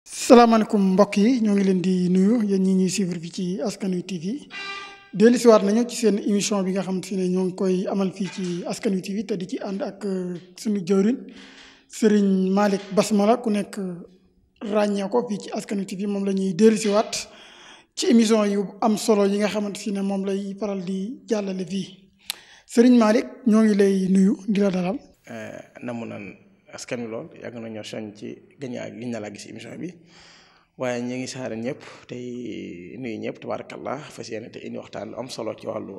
salaamaaleykum mbokk yi ñoo ngi leen di nuyu yéen ñi ñuy suivre fi ci Askan Wi TV dellusiwaat nañu ci seen émission bi nga xam ne ñoo ngi koy amal fii ci Askan Wi TV te di ci ànd ak suñu jëwriñ Serigne Malick Basmala ku nekk ràññee ko fii ci Askan Wi TV moom la ñuy dellusiwaat ci émission yu am solo yi nga xamante ne moom lay faral di jàllale fii Serigne Malick ñoo ngi lay nuyu di la dalal. namu naan askan wi lool yàgg nañoo soñ ci gëñ na laa gis émission bi waaye ñu ngi saare ñëpp tey nuyu ñëpp tabarakallah fas yéene te indi waxtaan lu am solo ci wàllu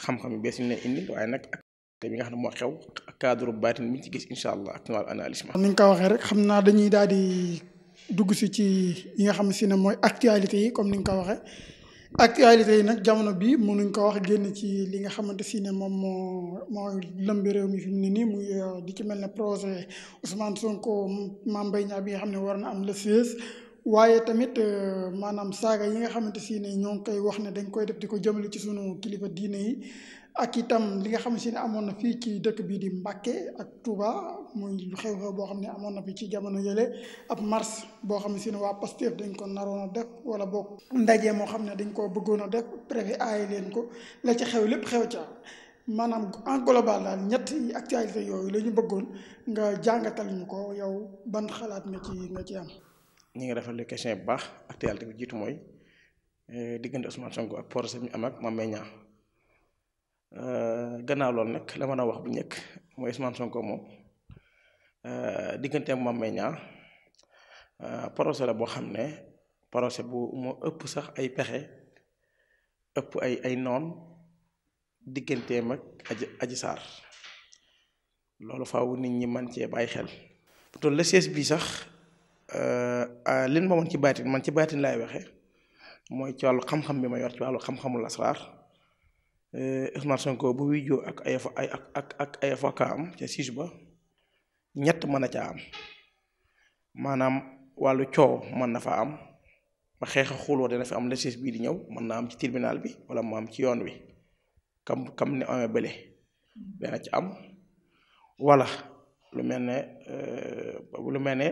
xam-xam yu bees yi ne indi waaye nag ak te bi nga xam ne moo xew ak cadre baatin bi ci gis incha allah ak wàllu analyse ma ni nga ko waxee rek xam naa dañuy daal di dugg si ci yi nga xam ne mooy actualité yi comme ni nga ko waxee actualité yi nag jamono bi mënuñ ko wax génn ci li nga xamante ne moom moo lëmbi réew mi fi mu ne nii muy di ci mel ne projet Ousmane Sonko Mame Mbaye Niang bi nga xam ne war na am le 16 waaye tamit maanaam saaga yi nga xamante ne ñoo ngi koy wax ne dañ koy def di ko jëmale ci sunu kilifa diine yi ak itam li nga xam ne amoon na fii ci dëkk bii di Mbàkke ak Touba muy xew-xew boo xam ne amoon na fi ci jamono yële ab mars boo xam ne waa Pastef dañ ko naroon a def wala boog ndaje moo xam ne dañ koo bëggoon a def préfet aaye leen ko la ci xew lépp xew ca maanaam en global daal ñetti actualité yooyu la ñu bëggoon nga jàngatal ñu ko yow ban xalaat nga ci am. ñi ngi rafetlu question bu baax actualité bi jiitu mooy diggante Ousmane Sonko ak procès bi am ak Mame Mbaye Niang gannaaw loolu nag la mën a wax bu njëkk mooy Ousmane Sonko moom diggante ak Mame Mbaye Niang procès la boo xam ne procès bu moo ëpp sax ay pexe ëpp ay noon digganteem ak Adji Sarr loolu faaw nit ñi man cee bàyyi xel te le siège bi sax lin ma woon ci baatin man ci baatin laay waxe mooy ci wàllu xam-xam bi ma yor ci wàllu xam-xamul asraar Ousmane Sonko bu wujjoo ak ay avocat am ca siège ba ñett mën na caa am maanaam wàllu coow mën na fa am ba xeex a xuloo dina fi am le siège bii di ñëw mën na am ci tribunal bi wala mu am ci yoon wi kam ne amee bële dana ci am wala lu mel ne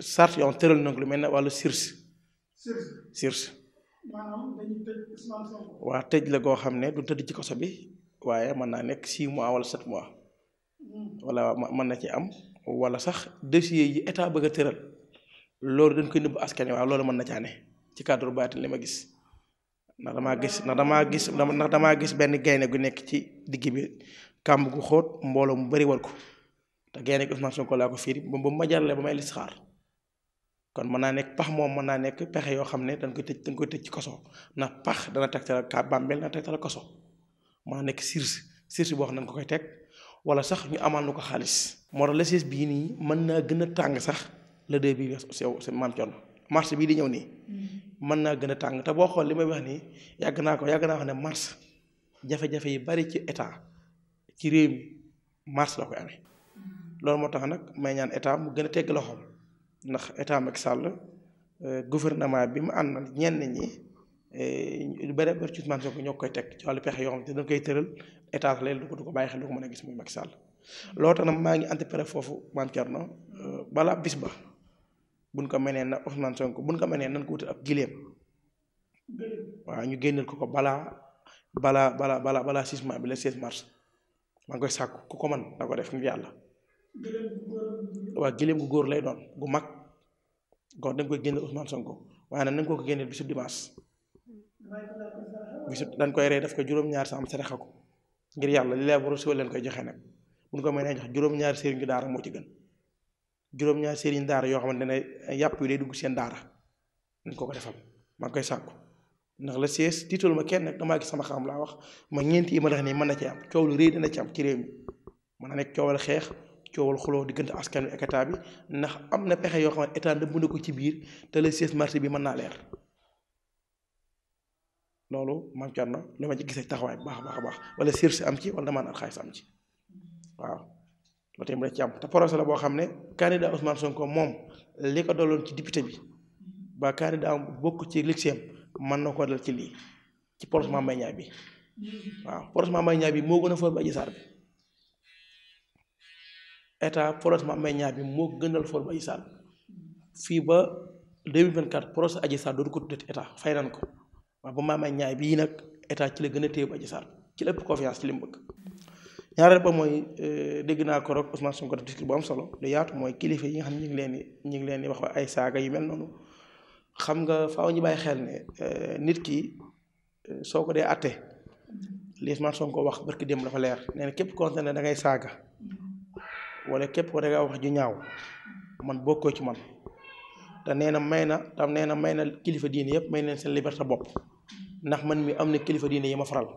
sart yoon tëral na lu mel ne wàllu sirs waa tëj la goo xam ne du tëdd ci koso bi waaye mën naa nekk 6 mois wala 7 mois wala mën na ci am wala sax dossier yi état bëgg a tëral loolu dañ koy nëbb askan wi waaw loolu mën na caa ne ci cadre baatin li ma gis ndax damaa gis benn gaynde gu nekk ci digg bi kàmb gu xóot mbooloo mu bari war ko te gaynde gi Ousmane Sonko laa ko fiiri ba ma jàllee ba may listixaar kon mën naa nekk pax moom mën naa nekk pexe yoo xam ne dañ koy tëj ci koso ndax pax dana tegtal ka bàmbeel dana tegtal koso mën naa nekk sirsi boo xam ne dañ ko koy teg wala sax ñu amal nu ko xaalis moo tax la siis bii nii mën naa gën a tàng sax le deux bi sew maam Thierno mars bii di ñëw nii mën naa gën a tàng te boo xool li may wax nii yàgg naa wax ne mars jafe-jafe yi bari ci état ci réew mi mars la koy amee loolu moo tax nag may ñaan état mu gën a tegg loxoom ndax état Macky Sall gouvernement bi mu àndal ñenn ñi lu bëri bëri ci Ousmane Sonko ñoo koy teg ci wàllu pexe yoo xam ne dañ koy tëral état léegi du ko bàyyi xel du ko mën a gis muy Macky Sall loolu tax nag maa ngi antépéré foofu maam Thierno balaa bis ba buñ ko menee na Ousmane Sonko buñ ko menee nan ko wutal ab gileem waaw ñu génneel ko balaa 6 mois bi le 16 mars maa ngi koy sàkku ku ko mën na ko def ngir yàlla waaw gileem gu góor lay doon gu mag gox dañ koy génneel Ousmane Sonko waaye nag nañ ko génneel bisu dimanche bisu dañ koy rey def ko juróom-ñaar sa am saraxa ko ngir yàlla li lay waru siwal leen koy joxe nag buñ ko mënee jox juróom-ñaari sëriñ daara moo ci gën juróom-ñaari sëriñ daara yoo xamante ne yàpp yi day dugg seen daara nañ ko defal maa ngi koy sàkku ndax la siège tiitalu ma kenn nag damaa gis sama xam laa wax ma ñeenti yi ma def nii mën na ci am coow lu rëy dina ci am ci réew mi mën na nekk coowal xeex coowal xuloo diggante askan wi ak état bi ndax am na pexe yoo xam ne état ndëmb na ko ci biir te le 16 mars bi mën naa leer loolu maam Thierno li ma ci gisee taxawaay bu baax a baax wala sirsi am ci wala damaa naan xaalis am ci waaw loolu tamit da ci am te procès la boo xam ne candidat Ousmane Sonko moom li ko daloon ci député bi ba candidat bokk ci lixeem mën na ko dal ci lii ci procès Mame Mbaye Niang bi waaw procès Mame Mbaye Niang bi moo gën a for ba Adji Sarr bi état procès Mame Mbaye Niang bi moo gënal for ba Adji Sarr fii ba 2024 procès Adji Sarr dootu ko tuddati état fay nañ ko waaw ba Mame Ndiaye bii nag état ci la gën a téye bu Adji Sarr ci la ëpp confiance ci li mu bëgg. ñaareel ba mooy dégg naa ko rek Ousmane Sonko def discours bu am solo lu yaatu mooy kilifa yi nga xam ne ñu ngi leen di wax ay saaga yu mel noonu xam nga faaw ñu bàyyi xel ne nit ki soo ko dee àtte li Ousmane Sonko wax barki démb dafa leer nee na képp koo xam ne da ngay saaga wala képp ko da ngay wax ju ñaaw man bokkoo ci man te nee na may na kilifa diine yëpp may neen seen liberté bopp ndax man mi am na kilifa diine yi ma faral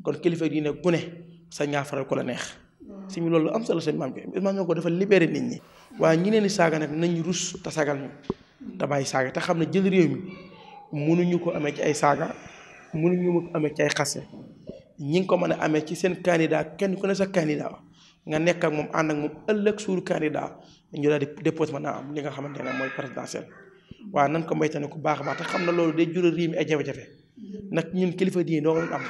kon kilifa diine ku ne sa ñaa faral ko la neex si mi loolu am solo seen maam ko dafa libéré nit ñi waaye ñi leen di saaga nag nañ rus te sagal ñu te bàyyi saaga te xam ne jël réew mi mënuñu ko amee ci ay saaga mënuñu ko amee ci ay xase ñi ngi ko mën a amee ci seen candidat kenn ku ne sa candidat nga nekk ak moom ànd ak moom ëllëg suuru candidat ñu daal di déposé mën naa am li nga xamante ne mooy présidentiel waaye nan ko moytane ku baax a baax te xam na loolu day jural réew mi ay jafe-jafe nag ñun kilifa diine doo am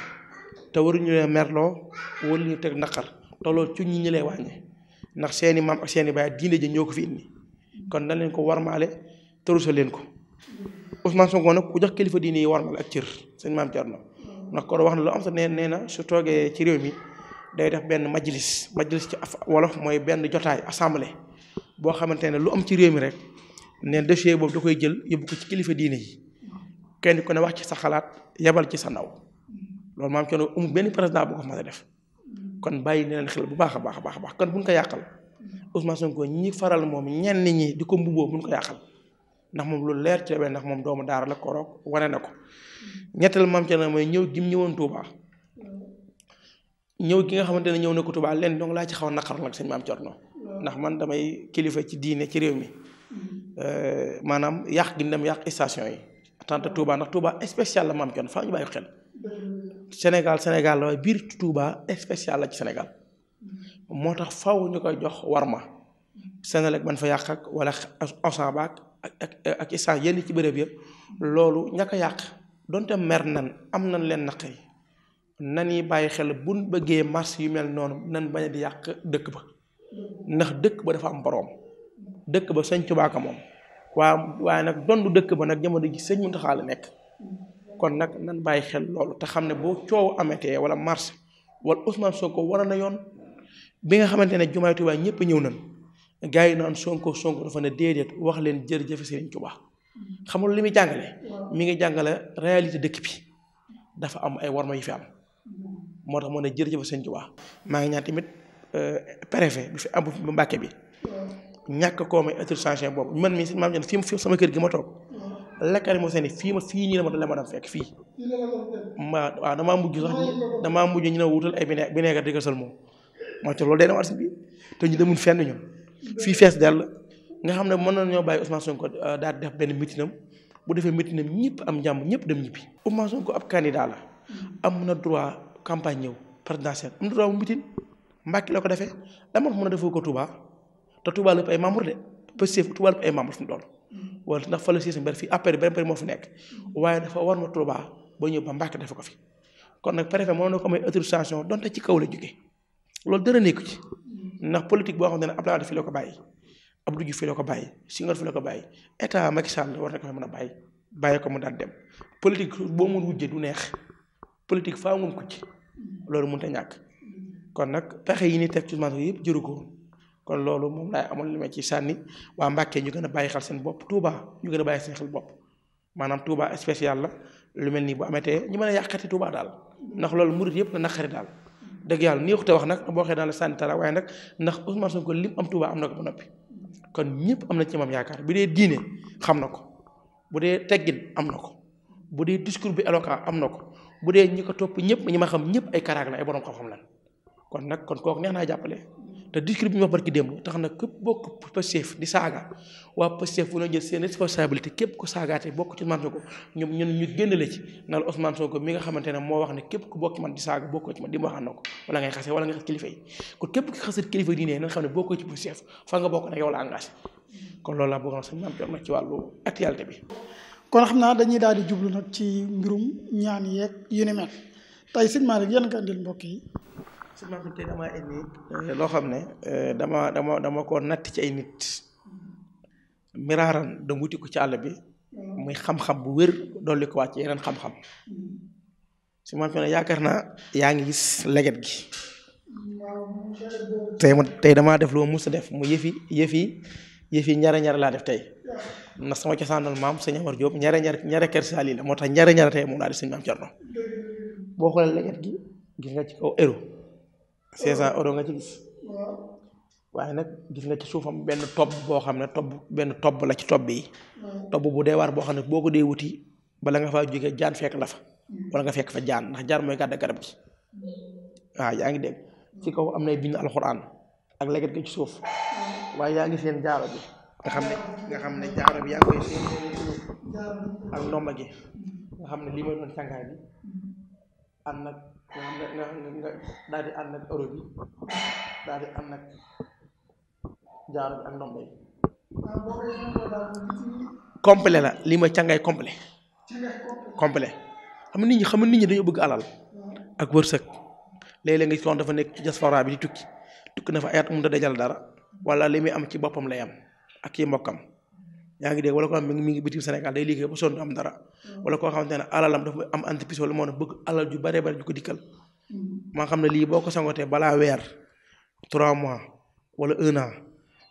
te waruñu leen merloo wala ñu teg naqar te loolu ci ñi lay wàññi ndax seeni maam ak seeni baay diine ji ñoo ko fi indi kon na leen ko warmaale tërusal leen ko Ousmane Sonko nag ku jox kilifa diine yi warmaale ak cër sëñ Maam Thierno ndax ko wax na lu am sa nee na su toogee ci réew mi day def benn majlis ci wolof mooy benn jotaay assemblée boo xamante ne lu am ci réew mi rek neen dossier boobu da koy jël yóbbu ko ci kilifa diine yi kenn ku ne wax ci sa xalaat yebal ci sa ndaw loolu maam coono amul benn président bu ko mën a def kon bàyyi leen xel bu baax a baax kon buñ ko yàqal Ousmane Sonko ñi faral moom ñenn ñi di ko mbubboo buñ ko yàqal ndax moom lu leer ci ndax moom doomu daara la koroog wane na ko ñetteel maam coono mooy ñëw gi mu ñëwoon Touba ñëw gi nga xamante ne ñëw na ko Touba leen donc laa ci xaw a naqar nag sëñ maam Thierno ndax man damay kilifa ci diine ci réew mi maanaam yàq gi dem yàq station yi tant Touba ndax Touba spécial la maam Thierno faa ñu bàyyi xel Sénégal la waaye biir Touba spécial la ci Sénégal moo tax faw ñu koy jox warma Sénélec ban fa yàq ak wala Auchan baak ak station yenn ci bërëb yëpp loolu ñàkk a yàq donte mer nan am nañ leen naqari nan yi bàyyi xel buñ bëggee marché yu mel noonu nan bañ a di yàq dëkk ba ndax dëkk ba dafa am boroom dëkk ba sëñ Tuubaa ka moom waaye nag dondu dëkk ba nag jamono ji sëñ Muntaxa la nekk kon nag nan bàyyi xel loolu te xam ne boo coow ametee wala marché wala Ousmane Sonko war na yoon bi nga xamante ne jumaay Tuubaa ñëpp ñëw nañ gars yi naan Sonko dafa ne déedéet wax leen jërëjëf Sëriñ Tuubaa xamul li muy jàngale mi ngi jàngale réalité dëkk bi dafa am ay warma yu fi am moo tax moo ne jërëjëf Sëriñ Tuubaa maa ngi ñaan tamit préfet bi fi am bu Mbàkke bi ñàkk koo may autorisation boobu man mii si maam ñan fii sama kër gi ma toog lekkari moo seen fii nii la ma dem fekk fii waaw damaa mujj ñu ne wutal ay bineegar di ko sël moom moo tax loolu day na war si bi te ñu demul fenn ñun fii fees dell nga xam ne mën na ñoo bàyyi Ousmane Sonko daal def benn mitinam bu defee mitinam ñëpp am jàmm ñëpp dem ñibbi Ousmane Sonko ab candidat la am na droit campagne ñëw présidentielle am na droit bu mitin Mbàkke la ko defee dama mën a defoo ko Touba te Touba lépp ay membre de Pastef Touba lépp ay membre fi mu toll wala ndax fa la si mbir fii après benn bëri moo fi nekk waaye dafa war ma Touba ba ñëw ba Mbàkke defe ko fi kon nag préfet mënoon na ko may autorisation donte ci kaw la jógee loolu dara nekku ci ndax politique boo xam ne Abdoulaye Wade fi la ko bàyyi Abdou Diouf fi la ko bàyyi Senghor fi la ko bàyyi état Macky Sall war na ko fa mën a bàyyi ko mu daan dem politique boo mun wujje du neex politique faa mun ko ci loolu mënut a ñàkk kon nag pexe yi ni teg ci Ousmane yëpp jëru ko kon loolu moom laay amoon li ma ci sànni waa Mbàkke ñu gën a bàyyi xel seen bopp Touba ñu gën a bàyyi seen xel bopp maanaam Touba spécial la lu mel nii bu amatee ñu mën a yàqati Touba daal ndax loolu murit yëpp na naqari daal dëgg yàlla nii te wax nag boo xee daal la sànni tala waaye nag ndax Ousmane Sonko lim am Touba am na ko ba noppi kon ñëpp am na ci moom yaakaar bu dee diine xam na ko bu dee teggin am na ko bu dee discours bi éloquent am na ko bu dee ñi ko topp ñëpp ñi ma xam ñëpp ay karaag la ay borom xam-xam lan kon nag kon kooku neex naa jàppale te discours bi ñu wax barki démb tax na képp bokk Pastef di saaga waa Pastef bu na jël seen responsabilité képp ko saagaate bokk ci Ousmane Sonko ñoom ñu génn la ci na la Ousmane Sonko mi nga xamante ne moo wax ne képp ku bokk ci man di saaga bokkoo ci man di ma waxaan na ko wala ngay xase wala nga xas kilifa yi kon képp ki xasat kilifa diine na nga xam ne bokkoo ci Pastef fa nga bokk nag yow la engagé kon loolu laa bëgg na sañ maam jor nag ci wàllu actualité bi kon xam naa dañuy daal di jublu nag ci mbirum ñaan yeeg yu ni mel tey sëñ Malick yan nga andil mbokk yi. sëñ Malick tey damaa indi loo xam ne dama ko natt ci ay nit miraaran da wuti ko ci àll bi muy xam-xam bu wér dolli ko wàcc yeneen xam-xam si maam Cerno yaakaar naa yaa ngi gis leget gi tey damaa def lu ma mus a def mu yëfi ñare laa def tey ndax sama cosaanal maam sëñ Amar Diop ñare kër saali la moo tax ñare tey moom laa def sëñ maam Cerno boo xoolee leget gi gis nga ci kaw euro 500 euros nga ci gis waaye nag gis nga ci suufam benn tobb boo xam ne benn tobb la ci tobb yi tobb bu dee waar boo xam ne boo ko dee wuti bala nga faa jógee jaan fekk la fa wala nga fekk fa jaan ndax jaan mooy gàdda garab gi waaw yaa ngi dégg ci kaw am nay bind alxuraan ak leget gi ci suuf waaye yaa ngi seen jaaro bi nga xam ne jaaro bi yaa ngi koy seen ak ndomba gi nga xam ne lii mooy doon càngaay bi ànd nag nga daal di ànd ak euro bi daal di ànd nag jaaro bi ak ndomba yi complet la lii mooy càngaay complet xam nga nit ñi dañoo bëgg alal ak wërsëg léeg-léeg nga gis ko dafa nekk ci diaspora bi di tukki na fa ayat mu da dajal dara wala li muy am ci boppam lay am ak ci mbokkam yaa ngi dégg wala ko am mi ngi bitim Sénégal day liggéey ba sonn am dara wala koo xamante ne alalam dafa am entreprise wala moo ne bëgg alal ju bare ju ko dikkal maa xam ne lii boo ko sangotee balaa weer 3 mois wala 1 an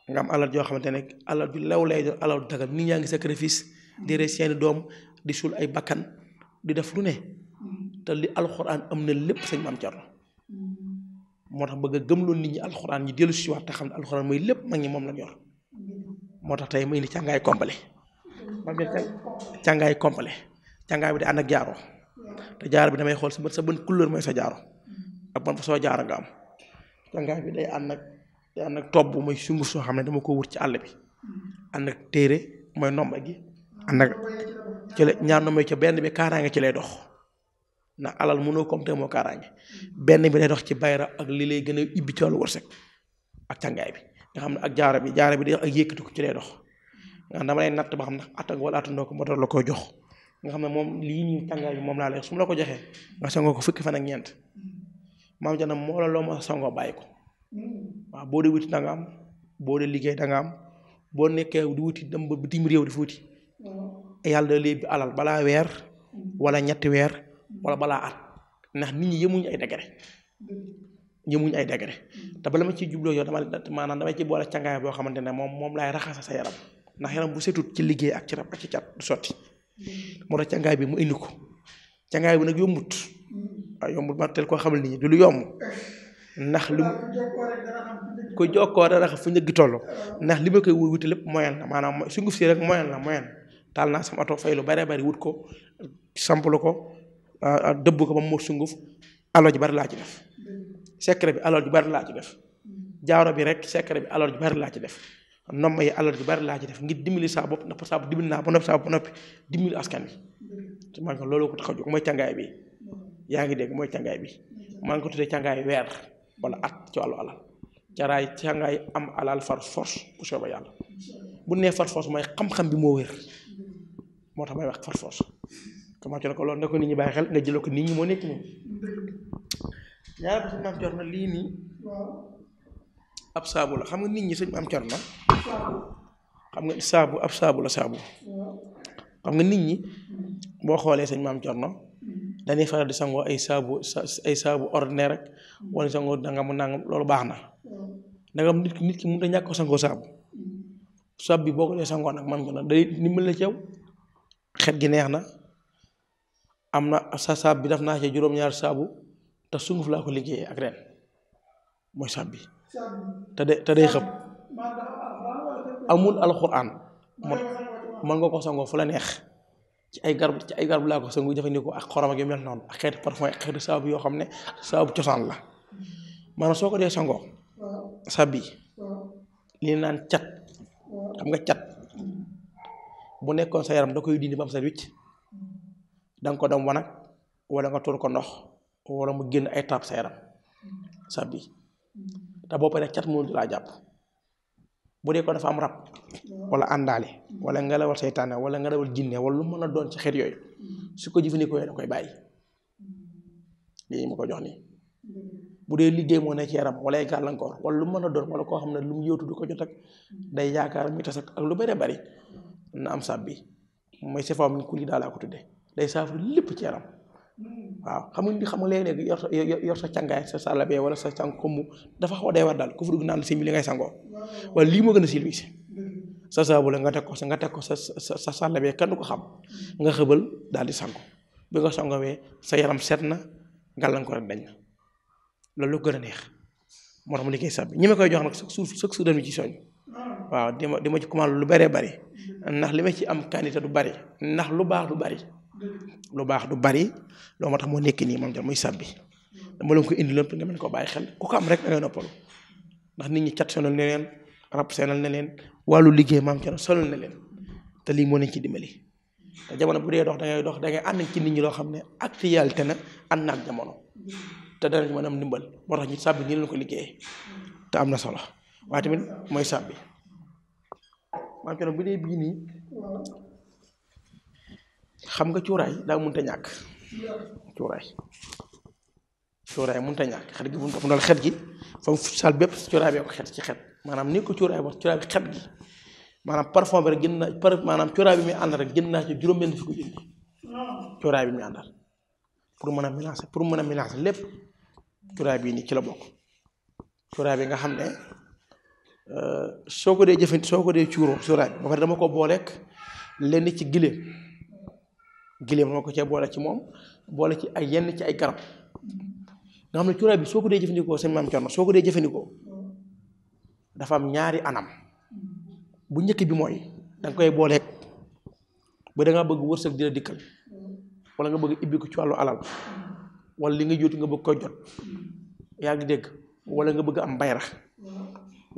nga am alal joo xamante ne alal ju lew lay doon alal du dagal nit ñaa ngi sacrifice di rey seeni doom di suul ay bakkan di def lu ne te li alxuraan am na lépp sëñ Maam Cerno moo tax bëgg a gëmloo nit ñi alxuraan ñi dellu si waat te xam ne alxuraan mooy lépp mag ñi moom lañ yor moo tax tey may indi càngaay complet càngaay complet càngaay bi di ànd ak jaaro te jaaro bi damay xool sa bën couleur mooy sa jaaro ak ban fa soo jaaro nga am càngaay bi day ànd ak tobb mooy sunguf soo xam ne dama ko wut ci àll bi ànd ak téere mooy nomba gi ànd ak ci la ñaar nomba ci benn bi kaaraange ci lay dox ndax alal mënoo compter moo kaaraange benn bi day dox ci bayra ak li lay gën a ibbi ci wàllu wërsëg ak càngaay bi nga xam ne ak jaaro bi day ak yëkkati ko ci lay dox nga xam dama lay natt ba xam ndax attan wala attandoo ko moo tax la koy jox nga xam ne moom lii nii càngaay bi moom laa lay su ma la ko joxee nga sangoo ko fukki fan ak ñeent Maam Cerno moo la loo ma sangoo bàyyi ko waaw boo dee wuti da nga am boo dee liggéey da nga am boo nekkee di wuti dem ba bitim réew di fuuti yàlla da léegi alal balaa weer wala ñetti weer wala balaa at ndax nit ñi yemuñu ay degré te bala ma ciy jubloo yow damay ci boole càngaay boo xamante ne moom laay raxasa sa yaram ndax yaram bu setut ci liggéey ak ci rab ak ci cat du sotti moo tax càngaay bi mu indi ko càngaay bi nag yombut waaw yombut ma tel koo xamal nit ñi du lu yomb ndax li mu ko jokkoo dara xam fu njëggi toll ndax li ma koy wuti lépp moyen la maanaam sunguf si rek moyen taal naa sama oto fay lu bare bari wut ko samplu ko dëbb ko ba mu mot sunguf alal ji bari laa ci def secret bi alal ji bari laa ci def jaaro bi rek secret bi alal ji bari laa ci def nomba yi alal ji bari laa ci def ngir dimbali saa bopp ndax saa dimbali naa ba noppi dimbali askan bi maa ngi ko loolu ko tax a jóg mooy càngaay bi yaa ngi dégg mooy càngaay bi maa ngi ko tuddee càngaay weer wala at ci wàllu alal càngaay am alal far force bu soobee yàlla bu nee far force mooy xam-xam bi moo wér moo tax may wax far force comment ko loolu na ko nit ñi bàyyi xel nga jëloo ko nit ñi moo nekk nii ñaar bi sëñ Maam Cerno lii nii ab saabu la xam nga nit ñi sëñ Maam Cerno xam nga saabu ab saabu la saabu xam nga nit ñi boo xoolee sëñ Maam Cerno dañuy faral di sangoo ay saabu ordinaire rek wala sangoo nangam loolu baax na ndagam nit ki mënut a ñàkk ko sangoo saabu bi boo ko dee sangoo nag Maam Cerno day ndimbal la ci yow xet gi neex na am na saabu bi def naa ci juróom-ñaar saabu te sunguf laa ko liggéeyee ak ren mooy saabu bi te day xëpp amul alxuraan mën nga ko sangoo fu la neex ci ay garab laa ko sangu jëfandikoo ak xorom ak yu mel noonu ak xeetu parfum ak xeetu saabu yoo xam ne saabu cosaan la maanaam soo ko dee sangoo saabu bi li naan cat xam nga cat bu nekkoon sa yaram da koy dindi ba mu set wicc da nga ko dem wanag wala nga tuur ko ndox wala mu génn ay taab sa yaram saabu bi te boo paree cat mënul laa jàpp bu dee ko dafa am rab wala àndaale wala ngelawal seytaane wala ngelawal jinne wala lu mën a doon ci xeet yooyu su ko jëfandikoo da koy bàyyi lii ma ko jox nii bu dee liggéey moo ne ci yaram wala ay gàllankoor wala lu mën a doon wala koo xam ne lu mu yóotu du ko jot ak day yaakaar mi tas ak lu bari bari na am saabu bi mooy sifaa min kulli daa laa ko tuddee day saafara lépp ci yaram waaw xam nga léeg-léeg yor sa càngaay sa sàllabee wala sa càng comme dafa xaw a day war daal ku fa dugg naan si mi li ngay sangoo wala lii moo gën a silvise sa saabu la nga teg ko sa sàllabee kenn du ko xam nga xëbal daal di sango bi nga sangowee sa yaram set na gàllankoor rek dañ na loolu lu gën a neex moo tax mu liggéey sab bi ñi ma koy jox nag chaque jour dañu ci soñ waaw di ma ci commande lu bëree bëri ndax li ma ci am quantité du bëri ndax lu baax du bëri loolu moo tax moo nekk nii moom tam muy sab bi dama leen ko indi lépp nga mën ko bàyyi xel ku ko am rek da ngay noppalu ndax nit ñi cat sonal na leen rab sonal na leen wàllu liggéey maam ca sonal na leen te lii moo leen ci dimbali te jamono bu dee dox da ngay ànd ci nit ñi loo xam ne actualité na ànd na ak jamono te danañ mën am ndimbal moo tax ñu sàbbi nii leen ko liggéeyee te am na solo waaye tamit mooy sàbbi maam ca bu dee bii nii xam nga cuuraay daa mënta ñàkk cuuraay mënut a ñàkk xet gi bu doon xet gi fa mu sal bépp cuuraay bee ko xet ci xet maanaam ni ko cuuraay wax cuuraay bi xet gi maanaam parfum bi rek jënd naa maanaam cuuraay bi muy àndal rek jënd naa ci juróom-benn fukki junni cuuraay bi muy àndal pour mën a mélanger lépp cuuraay bii nii ci la bokk cuuraay bi nga xam ne soo ko dee cuuroo cuuraay bi ba pare dama ko booleek lenn ci giléem moo ko cee boole ci moom boole ci ay yenn ci ay garab nga xam ne cuuraay bi soo ko dee jëfandikoo seen maam Cerno soo ko dee jëfandikoo dafa am ñaari anam bu njëkk bi mooy danga koy booleeg ba da nga bëgg wërsëg di la dikkal wala nga bëgg ibbi ko ci wàllu alal wala li nga jóotu nga bëgg koy jot yaa ngi dégg wala nga bëgg am bayra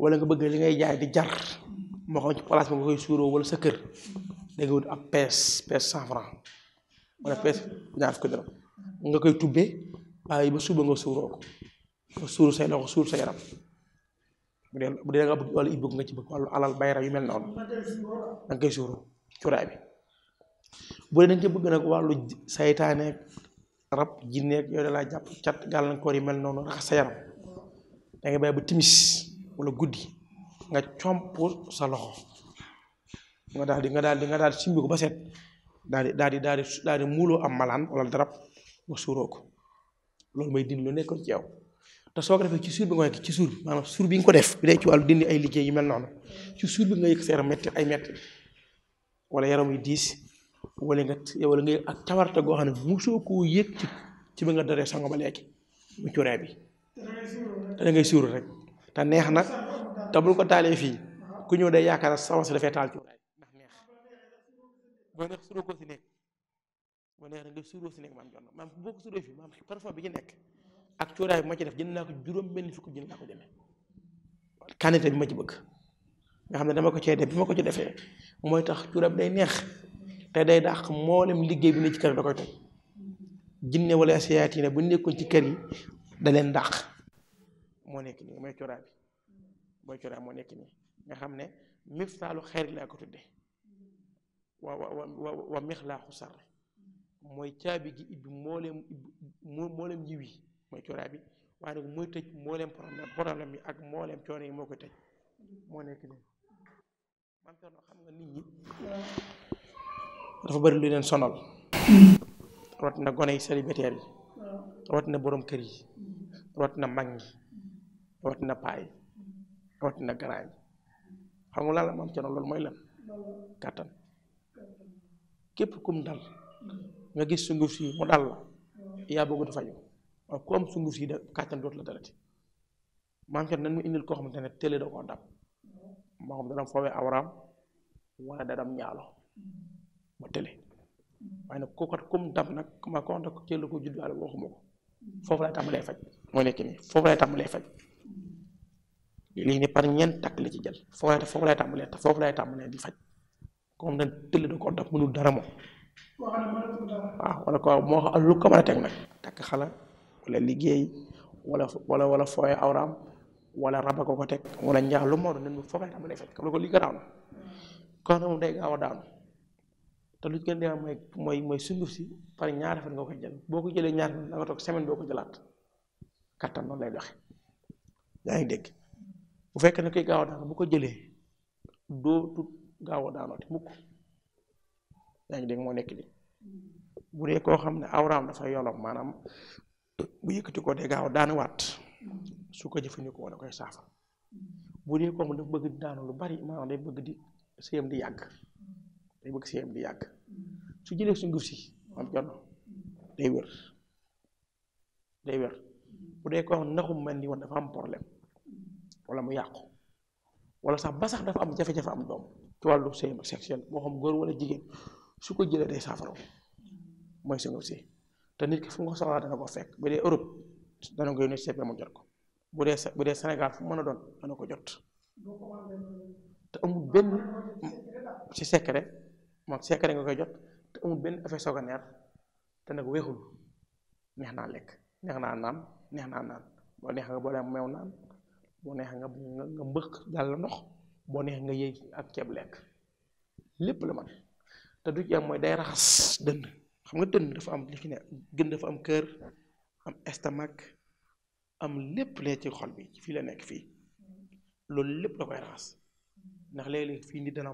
wala nga bëgg li ngay jaay di jar moo xam ci place bi nga koy suuroo wala sa kër da nga wut ab pees 100 francs wala pees ñaar fukki dërëm nga koy tubbee waaye ba suba nga suuroo ko nga suuru say loxo suur sa yaram bu dee nga bëgg wàllu ibbi nga ci bëgg wàllu alal bayra yu mel noonu da nga koy suuroo cuuraay bi bu dee dañ ci bëgg nag wàllu saytaane rab jinneeg yooyu da laa jàpp cat gàllankoor yi mel noonu raxas sa yaram da ngay bàyyi ba timis wala guddi nga comp sa loxo nga daal di simbi ko ba set daal di muuloo am malaan wala darab nga suuroo ko loolu may dindi lu nekkoon ci yow te soo ko defee ci suur bi nga yëg ci suur bi maanaam suur bi nga ko def bi dee ci wàllu dindi ay liggéey yu mel noonu ci suur bi nga yëg sa yaram metti ay metti wala yaram yu diis wala nga yëg ak cawarte goo xam ne musoo koo yëg ci bi nga daree sango ba léegi mu cuuraay bi te da ngay suur rek te neex na te bul ko taalee fii ku ñëw day yaakaar sama si dafay taal cuuraay ndax neex boo neex suuroo ko si nekk boo neex nga suuroo si nekk maam boo ko suuroo fii maam parfum bi ci nekk ak cuuraay bi ma ci def jënd naa ko juróom-benn fukki jënd naa ko jëmee quantité bi ma ci bëgg nga xam ne dama ko cee def bi ma ko ci defee mooy tax cuuraay bi day neex te day dàq mboolem liggéey bi ne ci kër da koy toj jinne wala asiyaati ne bu nekkoon ci kër yi da leen dàq moo nekk nii mooy cuuraay bi mooy cuuraay moo nekk nii nga xam ne miftaalu xeer laa ko tudde wa mixlaaxu sar mooy caabi gi ibbi mboolem yiw yi mooy cuuraay bi waaye nag mooy tëj mboolem problème yi ak mboolem coono yi moo koy tëj moo nekk nii man xam nga nit ñi dafa bari lu leen sonal rawatina gone yi célibataire yi rawatina borom kër yi rawatina mag ñi rawatina paa yi rawatina garaay yi xam nga lan la maam Cerno loolu mooy lan kàttan képp kum dal nga gis sunguf si mu dal la yaa bëgg di faju waaye ku am sunguf si da kàttan dootu la dalati maam Cerno nan mu indil koo xamante ne télé da koo dam moo xam dana foowee awraam wala da dam ñaalo ba télé waaye nag kookat kum dam nag ma ko wax ko teel ko juddaale waxuma ko foofu lay tàmbalee faj moo nekk nii foofu lay tàmbalee faj lii ni par ñeent takk li ci jël foofu lay tàmbalee di faj comme dañ tëll da ko daf mënul dara moom waaw wala ko moo xam lu ko mën a teg nag takk xala wala liggéey wala fooye awraam wala raba ko teg wala njaax lu moo doon nen foofu lay tàmbalee faj xam nga ko lii garaaw na kon nag moom day gaaw a daanu te lu gën a mooy sunguf si par ñaari fan nga koy jël boo ko jëlee ñaari fan da nga toog semaine boo ko jëlaat kattan noonu lay doxe yaa ngi dégg bu fekkee ne koy gaaw a daanu bu ko jëlee dootu gaaw a daanooti mukk yaa ngi dégg moo nekk nii bu dee koo xam ne awraam dafa yolom maanaam bu yëkkati ko de gaaw daanuwaat su ko jëfandikoo da koy saafara bu dee koo xam dafa bëgg di daanu lu bari maanaam day bëgg di sëyam di yàgg su jëlee sunguf si am jonn day wér bu dee koo xam ne ndaxum mel ni woon dafa am problème wala mu yàqu wala sax ba sax dafa am jafe-jafe am doom ci wàllu sëyam ak sexuel moo xam góor wala jigéen su ko jëlee day saafara mooy sunguf si te nit ki fu nga ko soxlaa dana ko fekk bu dee Europe dana ko yónnee ci mu jot ko bu dee Sénégal fu mën a doon dana ko jot te amul benn ci secret moom secret nga koy jot te amul benn effet secondaire te nag weexul neex naa lekk neex naa naan boo neex nga boole meew naan boo neex nga mbëq jàll ndox boo neex nga yëy ak ceeb lekk lépp la man te du ci am mooy day raxas dënn xam nga dënn dafa am li fi ne gën dafa am kër am estomac am lépp lee ci xol bi fii la nekk fii loolu lépp da koy raxas ndax léeg-léeg fii nit dana